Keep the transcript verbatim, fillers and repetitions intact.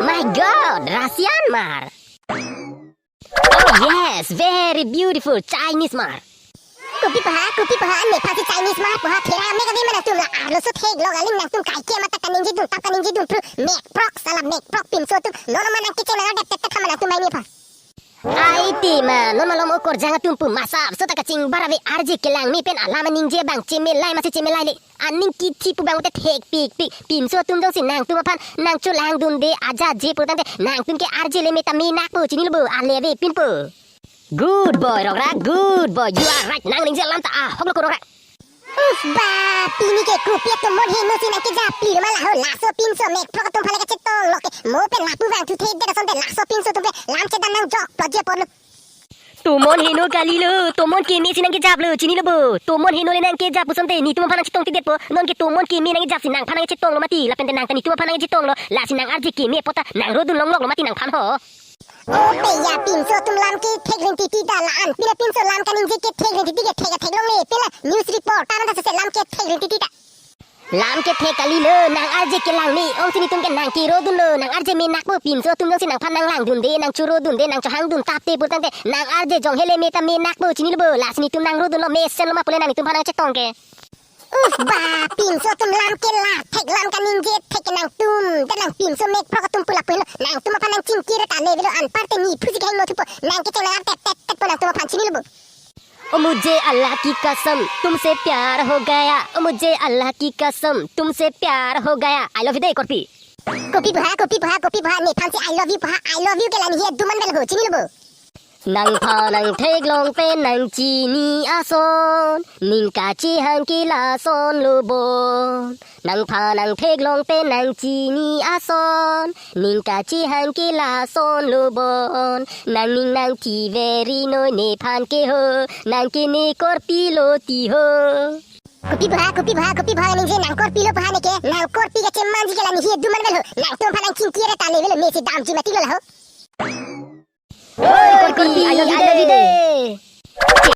My God, Russian mar. Oh yes, very beautiful Chinese mar. Kopi paha, kopi paha, nephan si Chinese mar paha, thera me kave ma nangtum la arloso theklong aling nangtum kaike mata kaningje dun tap kaningje dun phru, mekprok sala mekprok pinso atum, non ma nangkecheng nang dep tep tep ma nangtum mai nephan. Ai ti ma, non malom okorjang atum pu masap, so ta kachingbar ave R J kelang me pen alam aningje abang chemelai masi chemelai le. Aning kithi pu abang te thekpikpik. Pinso atum jongsi nangtum aphan nangcholang dunde aja je pu tangte nangtum ke R J le me ta me nakpo chinilo bo ale ave pinpo. Good boy Rokrak, good boy. You are right. Nang ningje alam ta ahok lo ko Rokrak. Uf ba, pini ke kopi atum mon heno si nangkejapli lo ma laho, laso pinso mekprok atum aphan le kachetonglo ke. Mo pen lapu vangthu thekthe asonte laso pinso atum pen lam chedan nangjoklo je apotlo. Tomon heno kalilo, tomon keme si nangkejaplo, chinilo bo. Tomon heno le nangkejap pu asonte netum aphan nangchetong tidetpo. Non ke tomon keme nangkejap si nangphan nangchetonglo mati, lapen te nang ta netum aphan nangchetonglo. Lasi nang R J keme apot ta nangro dun longloklo mati nangphan ho. O pe ya, pinso atum lam kethek rin titi ta la-an. Pila pinso lam kaningje kethek rin titi kethek athek longle. Pila news reporter ta sese lam kethek rin titi ta. Lam kethek kalilo, nang R J kelang me ong si netum ke nangkero dunlo, nang R J me nakpo, pinso atum jongsi nangphan nanglang dunde, nangchoro dunde, nangchohang dun tapte pu tangte, nang R J jong hele me ta me nakpo, chinilo bo, lasi netum nangro dunlo, mesenlo ma pule nang netum aphan nangchetong ke. Uf ba, pinso atum lam ke la thek, lam kaningje thek nangtum, dan nang pinso mekprok atum pu lapu helo, nangtum aphan nangchingkir ta le avelo, anpar te ne phusi kahingno thupo, nangkecheng nang tep tep tep po nangtum aphan, chinilo bo. ओ मुझे अल्लाह की कसम तुमसे प्यार हो गया, ओ मुझे अल्लाह की कसम तुमसे प्यार हो गया। I love you de korpi. Kopi paha, kopi paha, kopi paha, nephan si I love you paha, I love you ke la ne hi dum man vel ho, chinilo bo. Nangphan nangtheklong pen nangchini ason, ning kachihang ke lasonlo bon. Nangphan nangtheklong pen nangchini ason, ning kachihang ke lasonlo bon. Nangning nangthi veri noi nephan ke ho, nang ke ne korpi lo ti ho. Kopi paha, kopi paha, kopi paha ningje nang korpi lo paha ne ke, nang korpi kachemanji ke la ne hi dum man vel ho, nangtum aphan nangchingkir ta le avelo, mesi damji mati lo laho. Oi, korpi, I love you de. Che,